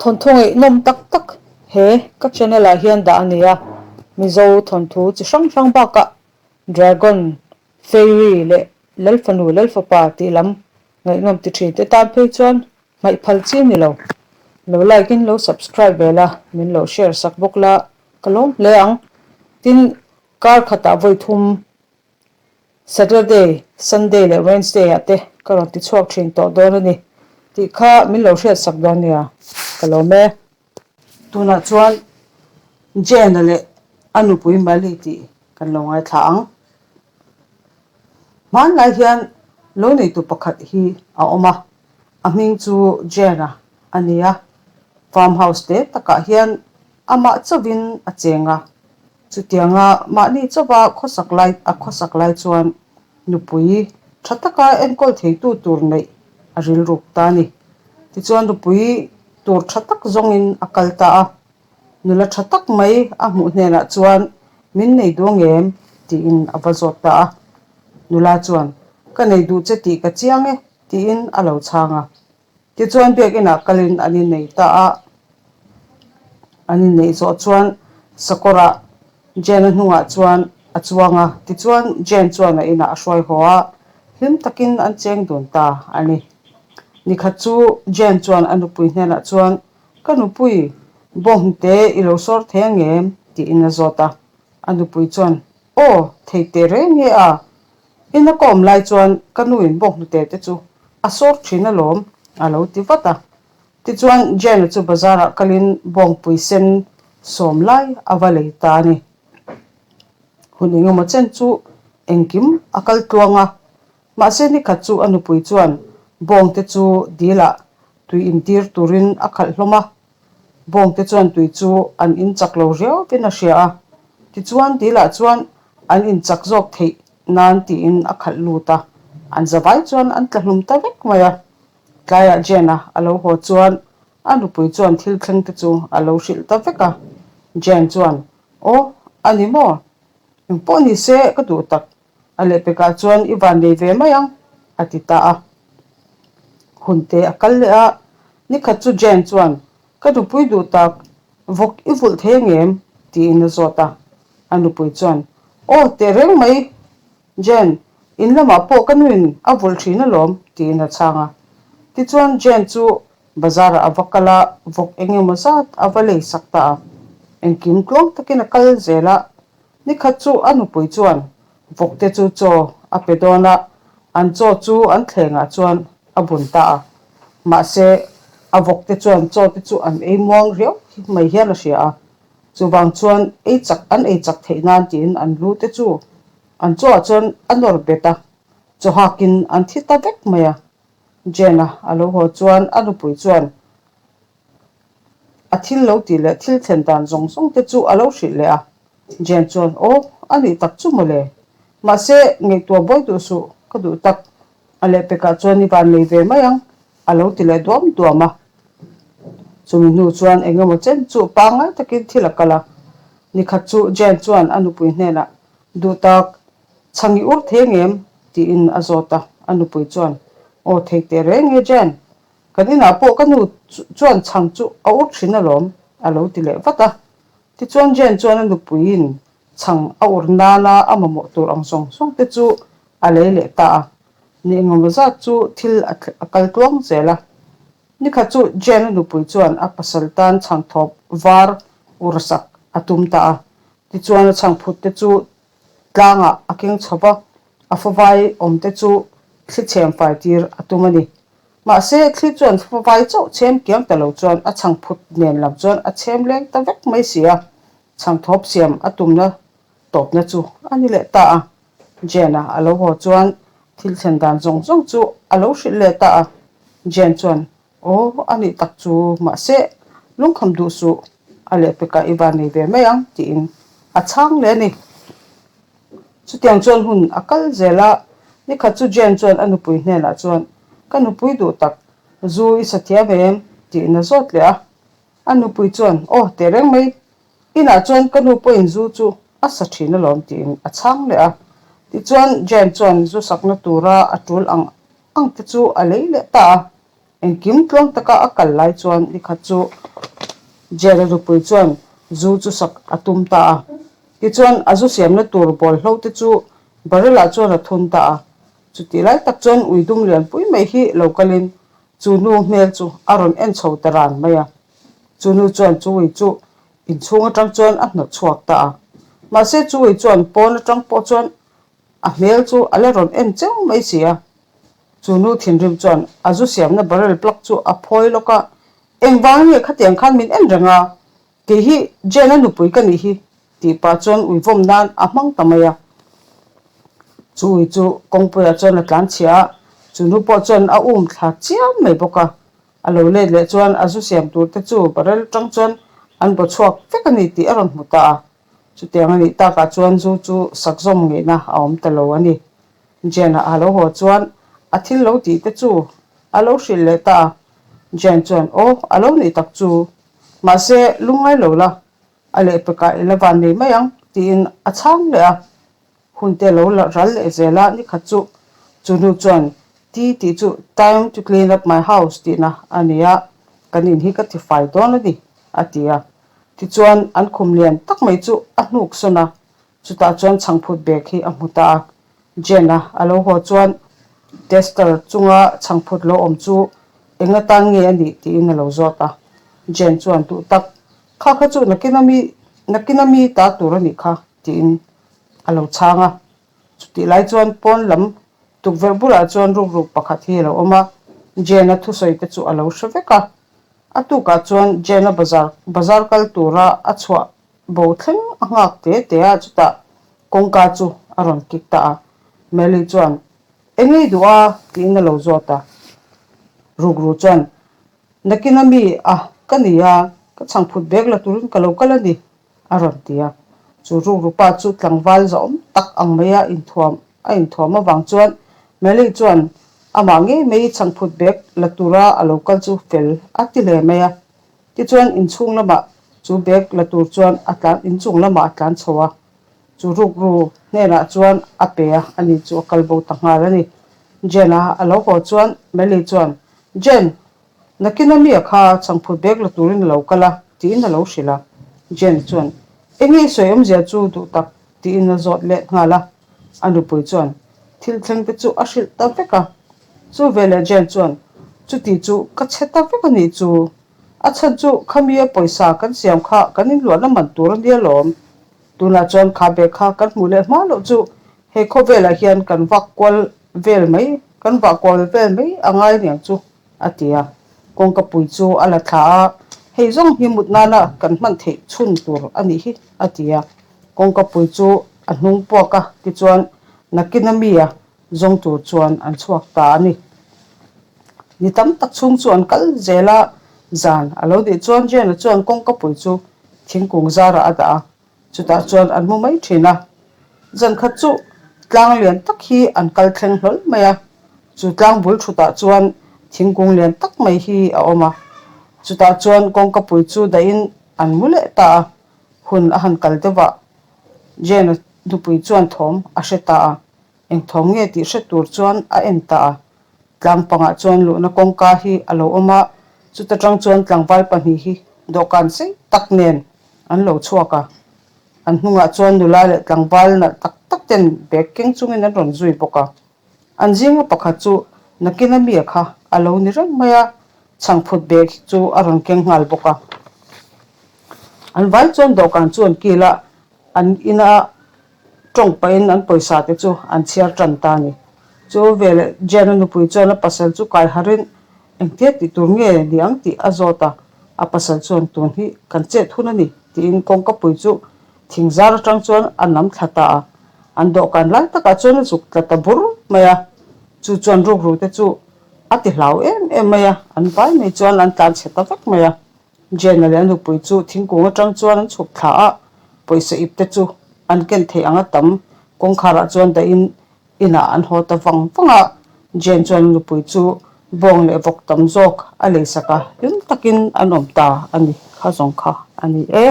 Thawnthu ngaihnawm tak tak he ka channel ah hian dah a ni a, Mizo thawnthu chi hrang hrang bakah Dragon, Fairy leh Lalfanu Lalfapa tih lam ngaihnawm ti thin te tan phei chuan hmaih phal chi a ni lo. Lo like in lo subscribe ve la, min lo share sak bawk la ka lawm hle ang. Tin, kar khatah vawi thum Saturday, Sunday leh Wednesday ah te ka rawn ti chhuak thin tawh dawn a ni tih kha min lo hriat sak dawn nia, ka lawm e. Tunah chuan Jane-a leh a nupui Mali tih kan lo ngaithla ang. Hmanlai hian lo neitu pakhat hi a awm a, a hming chu Jane-a a ni a, farm house te takah hian amah chauhin a cheng a, Chutianga mahni chauva khawsak lai a khawsak lai chuan nupui tha taka enkawl theitu tur neih a rilruk ta a ni. Tichuan nupui tur tha tak zawngin a kal ta a, nula tha tak mai a hmuh hnenah chuan min nei duh angem tiin a va zawt ta a. Nula chuan ka nei duh che tih ka chiang e tiin a lo chhang a. Tichuan biakinah kalin an innei ta a, an inneih zawh chuan sakawrah Jane-a hnungah chuan a chuang a, tichuan Jane chuan a inah a hruai haw a, hlim takin an cheng dun ta a ni. Nikhat chu Jane chuan a nupui hnenah chuan, Ka nupui, bawnghnute i lo sawr thei angem? tiin a zawt a, a nupui chuan, Aw, thei teh reng nge a? Ina ka awm lai chuan ka nuin bawnghnute te chu a sawr thin alawm, a lo ti vat a. Tichuan Jane-a chu bazar-ah kalin bawngpui sen sawm lai a va lei ta a ni. Hun engemaw chen chu engkim a kal tluang a, mahse nikhat chu a nupui chuan bawngte chu dilah tui intir turin a khalh hlawm a. Bawngte chuan tui chu an in chak lo riau in a hria a, tichuan dilah chuan an in chak zawk theih nan tiin a khalh lut a, an zavai chuan an tla hlum ta vek mai a. Tlaiah Jane-a a lo haw chuan a nupui chuan thil thleng te chu a lo hrilh ta vek a, Jane chuan, Aw, a ni maw? Engpawh ni se ka duh tak, A lehpekah chuan i van nei ve mai ang, a ti ta a. Hunte a kal leh a, nikhat chu Jane chuan, Ka nupui duh tak, vawk i vulh thei angem? tiin a zawt a. A nupui chuan, Aw, teh reng mai, Jane, in lamah pawh ka nuin a vulh thin alawm, tiin a chhang a. Tichuan Jane chu bazarah a va kal a, vawk eng emaw zat a va lei sak ta a. Engkim tluang takin a kal zel a, Nikhat chu a nupui chuan vawkte chu chaw a pe dawn a, an chaw chu an thlengah chuan a bun ta a. Mahse, a vawkte chuan chaw te chu an ei muang riau mai hian a hria a, chuvang chuan ei chak an ei chak theih nan tiin an lu te chu an chaw ah chuan a nawr bet a, chaw hakin an thi ta vek mai a. Jane-a a lo haw chuan a nupui chuan A thil lo tih leh thil thlen dan zawng zawng te chu a lo hrilh leh a. Jane chuan, Aw, a nih tak chu mawle. Mahse, ngaihtuah buai duh suh, ka duh tak. A lehpekah chuan i van nei ve mai ang, a lo ti leh duam duam a. Chumi hnu chuan eng emaw chen chu pangngai takin thil a kal a. Nikhat chu Jane chuan a nupui hnenah, Duh tak, chhang i ur thei ngem? tiin a zawt a. A nupui chuan, Aw, thei teh reng e Jane. Kan inah pawh ka nu chuan chhang chu a ur thin alawm, a lo ti leh vat a. Tichuan Jane chuan a nupuiin chhang a ur nana a mamawh tur ang zawng zawng te chu a lei leh ta a. Ni engemaw zat chu thil a kal tluang zel a. Nikhat chu Jane a nupui chuan a pasal tan chhang thawp var ur sak a tum ta a. Tichuan a chhang phut te chu tlangah a keng chho va, a favai awm te chu thli chhem fai tir a tum a ni. Mahse, thli chuan favai chauh chhem kiang ta lo chuan a chhangphut nen lam chuan a chhem leng ta vek mai si a, chhangthawp siam a tumna tawpna chu a ni leh ta a. Jane-a a lo haw chuan thil thlen dan zawng zawng chu a lo hrilh leh ta a. Jane chuan, Aw, a nih tak chu, mahse, lungkham duh suh, a lehpekah i van nei ve mai ang, tiin a chhang leh a ni. Chutiang chuan hun a kal zel a, nikhat chu Jane chuan a nupui hnenah chuan, Ka nupui duh tak, zu i sa thiam em? tiin a zawt leh a. A nupui chuan, Aw, teh reng mai, inah chuan ka nu pawhin zu chu a sa thin alawm tiin a chhang leh a. Tichuan Jane chuan zu sakna tura a tul ang ang te chu a lei leh ta a. Engkim tluang taka a kal lai chuan nikhat chu Jane-a nupui chuan zu chu sak a tum ta a. Tichuan, a zu siamna tur bawlhlo te chu barrel-ah chuan a thun ta a. Chutih lai tak chuan ui dum lianpui mai hi lo kalin chu nu hmel chu a rawn en chho ta ran mai a. Chu nu chuan chu ui chu inchhung atang chuan a hnawt chhuak ta a. Mahse chu ui chuan pawn atang pawh chuan a hmel chu a la rawn en cheu mai si a. Chu nu thinrim chuan a zu siamna barrel plug chu a phawi lawk a, Engvang nge khatiang khan min en reng a? Kei hi Jane-a nupui ka nih hi, tih pah chuan ui vawm nan a hmang ta mai a. Chu ui chu kawngpuiah chuan a tlan chhia a, chu nu pawh chuan a um thla chiam mai bawk a. A lo let leh chuan a zu siam tur te chu barrel tang chuan an baw chhuak vek a ni tih a rawn hmu ta a. Chutiang a nih takah chuan zu chu sak zawm ngeihna a awm ta lo a ni. Jane-a a lo haw chuan a thil lo tih te chu a lo hrilh leh ta a. Jane chuan, Aw, a lo nih tak chu. Mahse, lungngai lo la, a lehpekah i la van nei mai ang, tiin a chhang leh a. Hun te lo la ral leh zel a, nikhat chu chu nu chuan ti tih chu time to clean up my house tihna a ni a, kan in hi ka ti fai dawn a ni, a ti a. Tichuan, an khum lian tak mai chu a hnuk sawn a, chutah chuan chhangphut bag hi a hmu ta a. Jane-a a lo haw chuan tester chunga chhangphut lo awm chu eng atan nge a nih tiin a lo zawt a. Jane chuan duh tak, Kha kha chu nakin ami nakin ami ta tur a nih kha, tiin a lo chhang a. Chutih lai chuan pawn lam tukverh bulah chuan rukruk pakhat hi a lo awm a, Jane-a thusawi te chu a lo hre vek a. A tukah chuan Jane-a bazar bazar kal tura a chhuah bo thleng a nghak te te a, chutah kawngka chu a rawn kik ta a. Meli chuan, Eng ei duh a? tiin a lo zawt a. Rukru chuan, Nakin a mi a, ka ni a, ka chhangphut bag la turin ka lo kal a ni, a rawn ti a. Chu rukru pa chu tlangval zahawm tak ang maia inthuam a inthuam avang chuan Meli chuan amah ngei mai chhangphut bag la tura a lo kal chu fel a ti hle mai a. Tichuan inchhung lamah chu bag la tur chuan a tlan inchung lamah a tlan chho a. Chu rukru hnenah chuan a pe a, ani chu a kal bo ta nghal a ni. Jen-a a lo haw chuan Meli chuan, Jen, nakin a mi a kha chhangphut bag la turin a lo kal a, tiin a lo hrilh a. Jen chuan, Enge i sawi awmzia chu duh tak? tiin a zawt let nghal a. A nupui chuan thil thleng te chu a hrilh ta vek a. Chu veleh Jen chuan, Chuti chu ka chhe ta vek a nih chu. A chhan chu khamia pawisa kan siam kha kan inluahna man tur a nia lawm. Tunah chuan kha bag kha kan hmuh leh hma loh chu he khawvelah hian kan vak kual vel mai, kan vah kual vel mai a ngai aniang chu, a ti a. Kawngka pui chu a la thla a, hei zawng hi mut nana kan hman theih chhun tur a nih hi, a ti a. Kawngka pui chu a hnung puak a, tichuan nakin a mi a zawng tur chuan an chhuak ta a ni. Ni tam tak chhung chu an kal zel a, zan a lo nih chuan Jane-a chuan kawngka pui chu thingkung zarah a dah a, chutah chuan an hmu mai thin a. Zan khat chu tlang lian tak hi an kal thleng hlawl mai a, chu tlang bul thutah chuan thingkung lian tak mai hi a awm a, chutah chuan kawngka pui chu dahin an mu leh ta a, hun a han kal deuh a, Jane-a nupui chuan thawm a hre ta a, Eng thawm nge tih hre tur chuan a en ta a, tlang pangah chuan luhna kawngka hi a lo awm a, chuta tang chuan tlangval pahnih hi dawhkan sei tak nen an lo chhuak a, an hnungah chuan nula leh tlangval nalh tak tak ten bag keng chungin an rawn zui bawk a. An zinga pakhat chu nakin a mia kha a lo ni reng mai a, chhangphut bag chu a rawn keng nghal bawk a. An vai chuan dawhkan chu an kil a, an ina Tawng pahin an pawisa te chu an chhiar tan ta a ni. Chu veleh Jane-a nupui chuan a pasal chu kai harin engtia tih tur nge ni ang tih a zawt a, a pasal chuan tun hi kan chet hun a ni tiin kawngka pui chu thing zar atang chuan a nam thla ta a, an dawhkan lai takah chuan a zuk tla ta bur mai a, chu chuan rukru te chu a ti hlau em em mai a, an vai mai chuan an tlan chhe ta vek mai a. Jane-a leh a nupui chu thingkung atang chuan an chhuk thla a, pawisa ip te chu an ken theih anga tam kawngkharah chuan dahin inah an haw ta vang vang a. Jane chuan a nupui chu bawng leh vawk tam zawk a leisak a, hlim takin an awm ta a ni kha zawng kha a ni e.